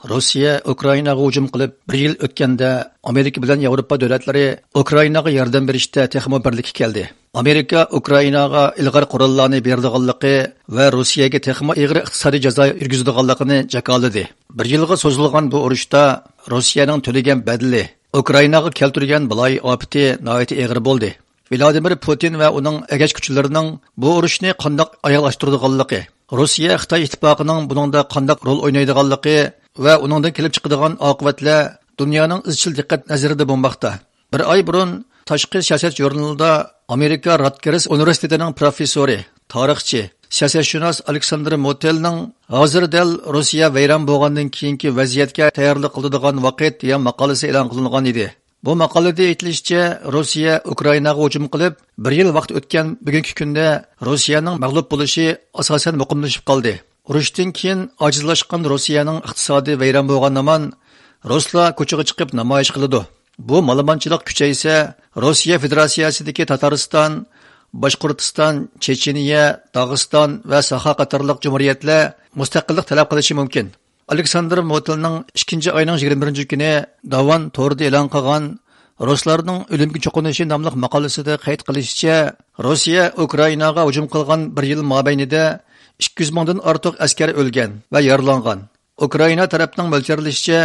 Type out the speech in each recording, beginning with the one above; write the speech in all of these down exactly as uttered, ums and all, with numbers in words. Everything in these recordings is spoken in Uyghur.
روسىيە ئۇكرائىناغا ھۇجۇم قىلىپ بىر يىل ئۆتكەندە، ئامېرىكا بىلەن ياۋروپا دۆلەتلىرى ئۇكرائىناغا ياردەم بېرىشتە تېخىمۇ بىرلىككە كەلدى. ئامېرىكا ئۇكرائىناغا ئىلغار قوراللارنى بېرىدىغانلىقى ۋە روسىيەگە تېخىمۇ ئېغىر ئىقتىسادىي جازا يۈرگۈزىدىغانلىقىنى جاكارلىدى. بىر يىلغا سوزۇلغان بۇ ئۇرۇشتا روسىيەنىڭ تۆلىگەن بەدىلى، ئۇكرائىناغا كەلتۈرگەن بالايىئاپىتى ناھايىتى ئېغىر بولدى. ۋلادىمىر پۇتىن ۋە ئۇنىڭ ئەگەشكۈچىلىرىنىڭ بۇ ئۇرۇشنى قانداق ئاياغلاشتۇرىدىغانلىقى، روسىيە خىتاي ئىتتىپاقىنىڭ بۇنىڭدا قانداق رول ئوينايدىغانلىقى ۋە ئۇنىڭدىن كېلىپ چىقىدىغان ئاقىۋەتلەر دۇنيانىڭ ئىزچىل دىققەت نەزىرىدە بولماقتا. بىر ئاي بۇرۇن تاشقى سىياسەت ژۇرنىلىدا ئامېرىكا راتگېرس ئۇنىۋېرسىتېتىنىڭ پروفېسسورى، تارىخچى، سىياسەتشۇناس ئالېكساندىر موتېلنىڭ «ھازىر دەل روسىيە ۋەيران بولغاندىن كېيىنكى ۋەزىيەتكە تەييارلىق قىلىدىغان ۋاقىت» دېگەن ماقالىسى ئېلان قىلىنغان ئىدى. بۇ ماقالىدە ئېيتىلىشىچە، روسىيە ئۇكرائىناغا ھۇجۇم قىلىپ، بىر يىل ۋاقىت ئۆتكەن بۈگۈنكى كۈندە روسىيەنىڭ مەغلۇپ بولۇشى ئاساسەن مۇقىملىشىپ قالدى. ئۇرۇشتىن كېيىن ئاجىزلاشقان روسىيەنىڭ ئىقتىسادى ۋەيران بولغان ھامان، رۇسلار كوچىغا چىقىپ نامايىش قىلىدۇ. بۇ مالىمانچىلىق كۈچەيسە، روسىيە فېدېراتسىيەسىدىكى تاتارىستان، باشقۇرتىستان، چېچېنىيە، داغىستان ۋە ساخا قاتارلىق جۇمھۇرىيەتلەر مۇستەقىللىق تەلەپ قىلىشى مۇمكىن. ئالېكساندىر موتېلنىڭ ئىككىنچى ئاينىڭ يىگىرمە بىرىنچى كۈنى داۋان تورىدا ئېلان قىلغان، «روسلارنىڭ ئۆلۈمگە چوقۇنۇشى» ناملىق ماقالىسىدە قەيت قىلىشىچە، روسىيە ئۇكرائىناغا ھۇجۇم قىلغان بىر يىل مابەينىدە ئىككى يۈز مىڭدىن ئارتۇق ئەسكەر ئۆلگەن ۋە يارىلانغان. ئۇكرائىنا تەرەپنىڭ مۆلچەرلىشىچە،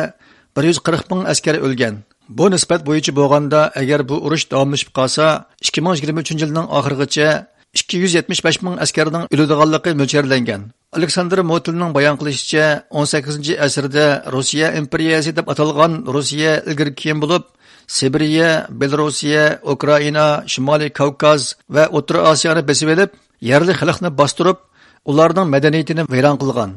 بىر يۈز قىرىق مىڭ ئەسكەر ئۆلگەن. بۇ نىسبەت بويىچە بولغاندا، ئەگەر بۇ ئۇرۇش داۋاملىشىپ قالسا، ئىككى مىڭ يىگىرمە ئۈچىنچى يىلنىڭ ئاخىرىغىچە ئىككى يۈز يەتمىش بەش مىڭ ئەسكەرنىڭ ئۆلىدىغانلىقى مۆلچەرلەنگەن. ئالېكساندىر موتېلنىڭ بايان قىلىشىچە، ئون سەككىزىنچى ئەسىردە روسىيە ئىمپېرىيەسى دەپ ئاتالغان روسىيە ئىلگىرى كېيىن بولۇپ، سىبىرىيە، بېلوروسىيە، ئۇكرائىنا، شىمالىي كاۋكاز ۋە ئوتتۇرا ئاسىيانى بېسىۋېلىپ، يەرلىك خەلقنى باستۇرۇپ، ئۇلارنىڭ مەدەنىيىتىنى ۋەيران قىلغان.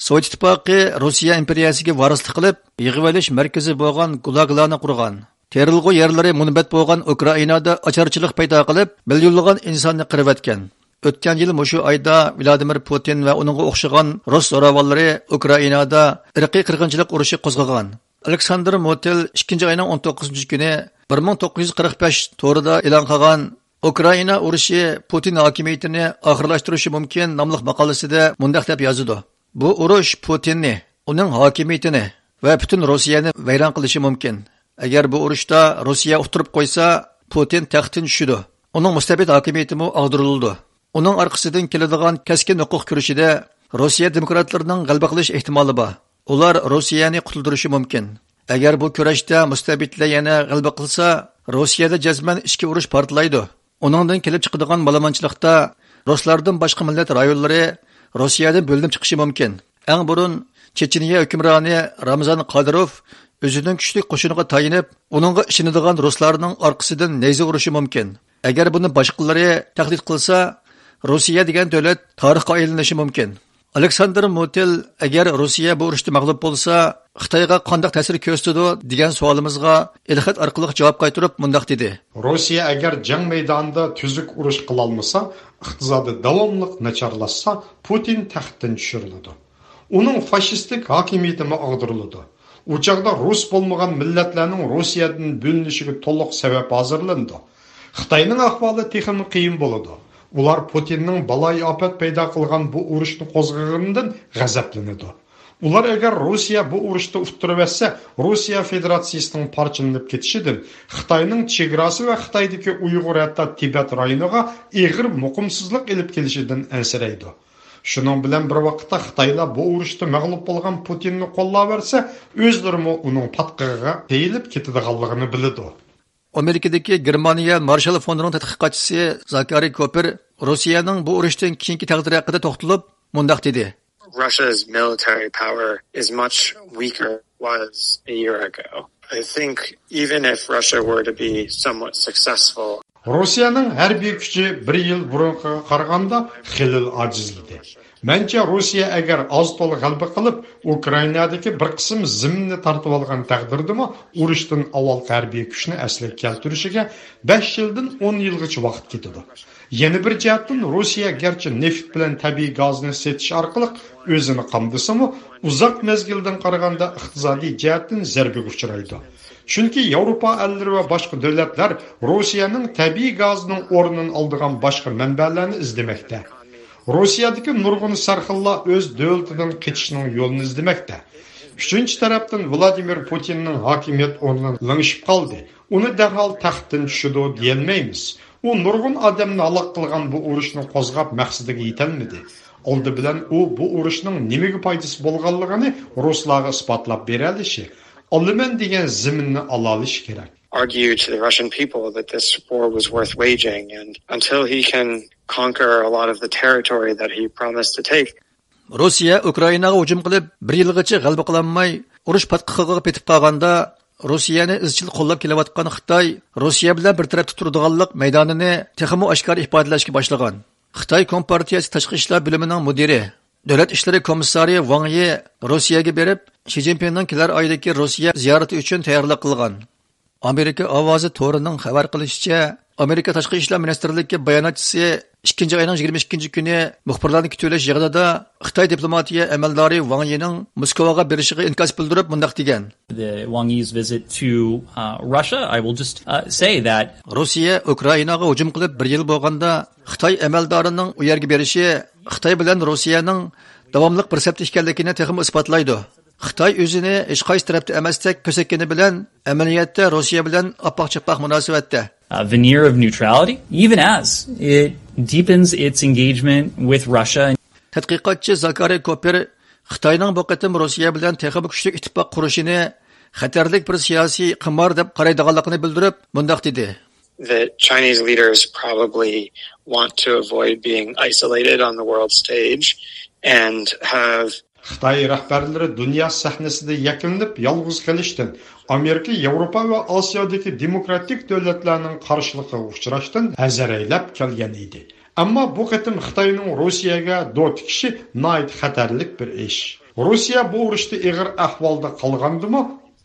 سوۋېت ئىتتىپاقى روسىيە ئىمپېرىيەسىگە ۋارىسلىق قىلىپ، يىغىۋېلىش مەركىزى بولغان گۇلاگلارنى قۇرغان. تېرىلغۇ يەرلىرى مۇنبەت بولغان ئۇكرائىنادا ئاچارچىلىق پەيدا قىلىپ، مىليونلىغان ئىنساننى قىرىۋەتكەن. ئۆتكەن يىل مۇشۇ ئايدا ۋلادىمىر پۇتىن ۋە ئۇنىڭغا ئوخشىغان رۇس زوراۋانلىرى ئۇكرائىنادا ئىرقىي قىرغىنچىلىق ئۇرۇشى قوزغىغان. ئالېكساندىر موتېل ئىككىنچى ئاينىڭ ئون توققۇزىنچى كۈنى بىر مىڭ توققۇز يۈز قىرىق بەش تورىدا ئېلان قىلغان «ئۇكرائىنا ئۇرۇشى پۇتىن ھاكىمىيىتىنى ئاخىرلاشتۇرۇشى مۇمكىن» ناملىق ماقالىسىدە مۇنداق دەپ يازىدۇ: «بۇ ئۇرۇش پۇتىننى، ئۇنىڭ ھاكىمىيىتىنى ۋە پۈتۈن روسىيەنى ۋەيران قىلىشى مۇمكىن. ئەگەر بۇ ئۇرۇشتا روسىيە ئۇتتۇرۇپ قويسا، پۇتىن تەختتىن چۈشىدۇ. ئۇنىڭ مۇستەبىت ھاكىمىيىتىمۇ ئاغدۇرۇلىدۇ. ئۇنىڭ ئارقىسىدىن كېلىدىغان كەسكىن ھوقۇق كۈرىشىدە روسىيە دېموكراتلىرىنىڭ غەلىبە قىلىش ئېھتىمالى بار. ئۇلار روسىيەنى قۇتۇلدۇرۇشى مۇمكىن. ئەگەر بۇ كۈرەشتە مۇستەبىتلەر يەنە غەلىبە قىلسا، روسىيەدە جەزمەن ئىچكى ئۇرۇش پارتلايدۇ. ئۇنىڭدىن كېلىپ چىقىدىغان مالىمانچىلىقتا رۇسلاردىن باشقا مىللەت رايونلىرى روسىيەدىن بۆلۈنۈپ چىقىشى مۇمكىن.» ئەڭ بۇرۇن چېچېنىيە ھۆكۈمرانى رامزان قادىروف ئۆزىنىڭ كۈچلۈك قوشۇنىغا تايىنىپ، ئۇنىڭغا ئىشىنىدىغان رۇسلارنىڭ ئارقىسىدىن نەيزە ئۇرۇشى مۇمكىن. ئەگەر بۇنى باشقىلىرى تەھدىت قىلسا، روسىيە دېگەن دۆلەت تارىخقا ئايلىنىشى مۇمكىن. ئالېكساندىر موتېل، «ئەگەر روسىيە بۇ ئۇرۇشتا مەغلۇپ بولسا، خىتايغا قانداق تەسىر كۆرسىتىدۇ؟» دېگەن سوئالىمىزغا ئېلخەت ئارقىلىق جاۋاب قايتۇرۇپ مۇنداق دېدى: «روسىيە ئەگەر جەڭ مەيدانىدا تۈزۈك ئۇرۇش قىلالمىسا، ئىقتىسادى داۋاملىق ناچارلاشسا، پۇتىن تەختتىن چۈشۈرۈلىدۇ. ئۇنىڭ فاشىستىك ھاكىمىيىتىمۇ ئاغدۇرۇلىدۇ. ئۇ چاغدا رۇس بولمىغان مىللەتلەرنىڭ روسىيەدىن بۆلۈنۈشىگە تولۇق سەۋەب ھازىرلىنىدۇ. خىتاينىڭ ئەھۋالى تېخىمۇ قىيىن بولىدۇ. ئۇلار پۇتىننىڭ بالايىئاپەت پەيدا قىلغان بۇ ئۇرۇشنى قوزغىغىنىدىن غەزەپلىنىدۇ. ئۇلار ئەگەر روسىيە بۇ ئۇرۇشتا ئۇتتۇرۇۋەتسە، روسىيە فېدېراتسىيىسىنىڭ پارچىلىنىپ كېتىشىدىن، خىتاينىڭ چېگراسى ۋە خىتايدىكى ئۇيغۇر، ھەتتا تىبەت رايونىغا ئېغىر مۇقىمسىزلىق ئېلىپ كېلىشىدىن ئەنسىرەيدۇ. شۇنىڭ بىلەن بىر ۋاقىتتا، خىتايلار بۇ ئۇرۇشتا مەغلۇپ بولغان پۇتىننى قوللاۋەرسە، ئۆزلىرىمۇ ئۇنىڭ پاتقىقىغا تېيىلىپ كېتىدىغانلىقىنى بىلىدۇ.» ئامېرىكىدىكى گېرمانىيە مارشال فوندىنىڭ تەتقىقاتچىسى زاكارىي كوپېر روسىيەنىڭ بۇ ئۇرۇشتىن كېيىنكى تەقدىرى ھەققىدە توختىلىپ مۇنداق دېدى: Russia's military power is much weaker than it was a year ago. I think even if Russia were to be somewhat successful, روسىيەنىڭ ھەربىي كۈچى بىر يىل بۇرۇنقىغا قارىغاندا خېلىلا ئاجىزلىدى. مەنچە، روسىيە ئەگەر ئاز تولا غەلىبە قىلىپ، ئۇكرائىنادىكى بىر قىسىم زېمىننى تارتىۋالغان تەقدىردىمۇ، ئۇرۇشتىن ئاۋۋالقى ھەربىي كۈچنى ئەسلىگە كەلتۈرۈشىگە بەش يىلدىن ئون يىلغىچە ۋاقىت كېتىدۇ. يەنە بىر جەھەتتىن، روسىيە گەرچە نېفىت بىلەن تەبىئىي گازنى سېتىش ئارقىلىق ئۆزىنى قامدىسىمۇ، ئۇزاق مەزگىلدىن قارىغاندا ئىقتىسادىي جەھەتتىن زەربىگە ئۇچرايدۇ. چۈنكى ياۋروپا ئەللىرى ۋە باشقا دۆلەتلەر روسىيەنىڭ تەبىئىي گازىنىڭ ئورنىنى ئالىدىغان باشقا مەنبەلەرنى ئىزدىمەكتە. روسىيەدىكى نۇرغۇن سەرخىللار ئۆز دۆلىتىدىن قېچىشنىڭ يولىنى ئىزدىمەكتە. ئۈچىنچى تەرەپتىن، ۋلادىمىر پۇتىننىڭ ھاكىمىيەت ئورنى لىڭشىپ قالدى. ئۇنى دەرھال تەختتىن چۈشىدۇ دېيەلمەيمىز. ئۇ نۇرغۇن ئادەمنى ھالاك قىلغان بۇ ئۇرۇشنى قوزغاپ مەقسىتىگە يېتەلمىدى. ئالدى بىلەن ئۇ بۇ ئۇرۇشنىڭ نېمىگە پايدىسى بولغانلىقىنى رۇسلارغا ئىسپاتلاپ بېرەلىشى، ئالىمەن دېگەن زېمىننى ئالالىشى كېرەك. Argue to the Russian people that this war was worth waging, and until he can conquer a lot of the territory that he promised to take, روسىيە ئۇكرائىناغا ھۇجۇم قىلىپ، بىر يىلغىچە غەلىبە قىلالماي، ئۇرۇش پاتقىقىغا پېتىپ قالغاندا، روسىيەنى ئىزچىل قوللاپ كېلىۋاتقان خىتاي روسىيە بىلەن بىر تەرەپتە تۇرىدىغانلىق مەيدانىنى تېخىمۇ ئاشكارا ئىپادىلەشكە باشلىغان. خىتاي كومپارتىيەسى تاشقى ئىشلار بۆلۈمىنىڭ مۇدىرى، دۆلەت ئىشلىرى كومىسسارى ۋاڭ يى روسىيەگە بېرىپ، شى جىنپىڭنىڭ كېلەر ئايدىكى روسىيە زىيارىتى ئۈچۈن تەييارلىق قىلغان. ئامېرىكا ئاۋازى تورىنىڭ خەۋەر قىلىشىچە، ئامېرىكا تاشقى ئىشلار مىنىستىرلىكى باياناتچىسى ئىككىنچى ئاينىڭ يىگىرمە ئىككىنچى كۈنى مۇخبىرلارنى كۈتۈۋېلىش يىغىنىدا خىتاي دىپلوماتىيە ئەمەلدارى ۋاڭ يىنىڭ موسكۋاغا بېرىشىغا ئىنكاس بىلدۈرۈپ مۇنداق دېگەن. The Wang Yi's visit to uh, Russia, I will just uh, say that روسىيە ئۇكرائىناغا ھۇجۇم قىلىپ بىر يىل بولغاندا، خىتاي ئەمەلدارىنىڭ ئۇ يەرگە بېرىشى خىتاي بىلەن روسىيەنىڭ داۋاملىق بىر سەپتە ئىكەنلىكىنى تېخىمۇ ئىسپاتلايدۇ. خىتاي ئۆزىنى ھېچقايسى تەرەپتە ئەمەستەك كۆرسەتكىنى بىلەن، ئەمەلىيەتتە روسىيە بىلەن ئاپئاق-چاپئاق مۇناسىۋەتتە. Uh, veneer of neutrality, even as it deepens its engagement with Russia. تەتقىقاتچى زاكارى كوپېر خىتاينىڭ بۇ قېتىم روسىيە بىلەن تېخىمۇ كۈچلۈك ئىتتىپاق قۇرۇشىنى خەتەرلىك بىر سىياسىي قىمار دەپ قارايدىغانلىقىنى بىلدۈرۈپ، مۇنداق دېدى. The Chinese leaders probably want to avoid being isolated on the world stage and have خىتاي رەھبەرلىرى دۇنيا سەھنىسىدە يەكۈنلىنىپ يالغۇز قېلىشتىن، ئامېرىكا، ياۋروپا ۋە ئاسىيادىكى دېموكراتىك دۆلەتلەرنىڭ قارشىلىقىغا ئۇچراشتىن ھەزەر ئەيلەپ كەلگەن ئىدى. ئەمما بۇ قېتىم خىتاينىڭ روسىيەگە دو تىكىشى ناھايىتى خەتەرلىك بىر ئىش. روسىيە بۇ ئۇرۇشتا ئېغىر ئەھۋالدا قالغاندىمۇ،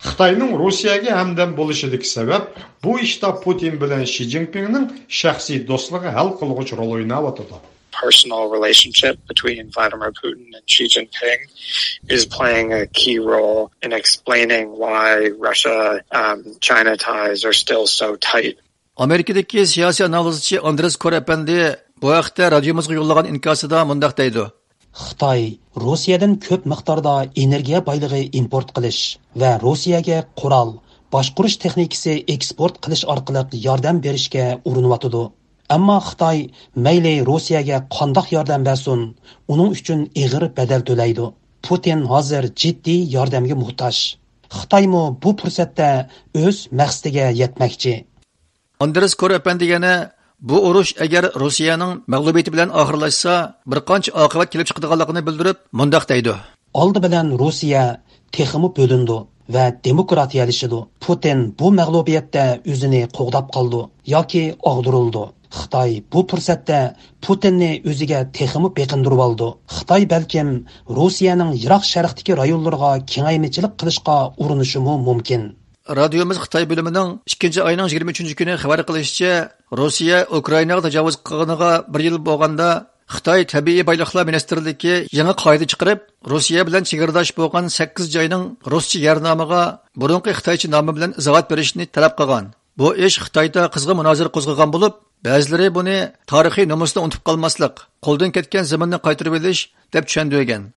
خىتاينىڭ روسىيەگە ھەمدەم بولۇشىدىكى سەۋەب، بۇ ئىشتا پۇتىن بىلەن شى جىنپىڭنىڭ شەخسىي دوستلۇقى ھەل قىلغۇچ رول ئويناۋاتىدۇ. Personal relationship between Vladimir Putin and Xi Jinping is playing a key role in explaining why Russia um, China ties are still so tight. ئامېرىكىدىكى سىياسىي ئانالىزچى ئاندرېس كور ئەپەندى بۇ ھەقتە رادىيومىزغا يوللىغان ئىنكاسىدا مۇنداق دەيدۇ. خىتاي روسىيەدىن كۆپ مىقداردا ئېنېرگىيە بايلىقى ئىمپورت قىلىش ۋە روسىيەگە قورال، باشقۇرۇش تېخنىكىسى ئېكسپورت قىلىش ئارقىلىق ياردەم بېرىشكە ئۇرۇنۇۋاتىدۇ. ئەمما خىتاي مەيلى روسىيەگە قانداق ياردەم بەرسۇن، ئۇنىڭ ئۈچۈن ئېغىر بەدەل تۆلەيدۇ. پۇتىن ھازىر جىددىي ياردەمگە موھتاج. خىتايمۇ بۇ پۇرسەتتە ئۆز مەقسىتىگە يەتمەكچى. ئاندرېس كور ئەپەندى يەنە بۇ ئۇرۇش ئەگەر روسىيەنىڭ مەغلۇبىيىتى بىلەن ئاخىرلاشسا، بىر قانچە ئاقىۋەت كېلىپ چىقىدىغانلىقىنى بىلدۈرۈپ، مۇنداق دەيدۇ. ئالدى بىلەن روسىيە تېخىمۇ بۆلۈنىدۇ ۋە دېموكراتىيەلىشىدۇ. پۇتىن بۇ مەغلۇبىيەتتە ئۆزىنى قوغداپ قالىدۇ ياكى ئاغدۇرۇلىدۇ. خىتاي بۇ پۇرسەتتە پۇتىننى ئۆزىگە تېخىمۇ بېقىندۇرۇۋالىدۇ. خىتاي بەلكىم روسىيەنىڭ يىراق شەرقتىكى رايونلىرىغا كېڭەيمىچىلىك قىلىشقا ئۇرۇنۇشىمۇ مۇمكىن. رادىيومىز خىتاي بۆلۈمىنىڭ ئىككىنچى ئاينىڭ يىگىرمە ئۈچىنچى كۈنى خەۋەر قىلىشىچە، روسىيە ئۇكرائىناغا تاجاۋۇز قىلغىنىغا بىر يىل بولغاندا، خىتاي تەبىئىي بايلىقلار مىنىستىرلىكى يېڭى قائىدە چىقىرىپ، روسىيە بىلەن چېگرىداش بولغان سەككىز جاينىڭ رۇسچە يەرنامىغا بۇرۇنقى خىتايچە نامى بىلەن ئىزاھات بېرىشنى تەلەپ قىلغان. بۇ ئىش خىتايدا قىزغىن مۇنازىرە قوزغىغان بولۇپ، بەزىلىرى بۇنى تارىخىي نومۇسنى ئۇنتۇپ قالماسلىق، قولدىن كەتكەن زېمىننى قايتۇرۇۋېلىش دەپ چۈشەندۈرگەن.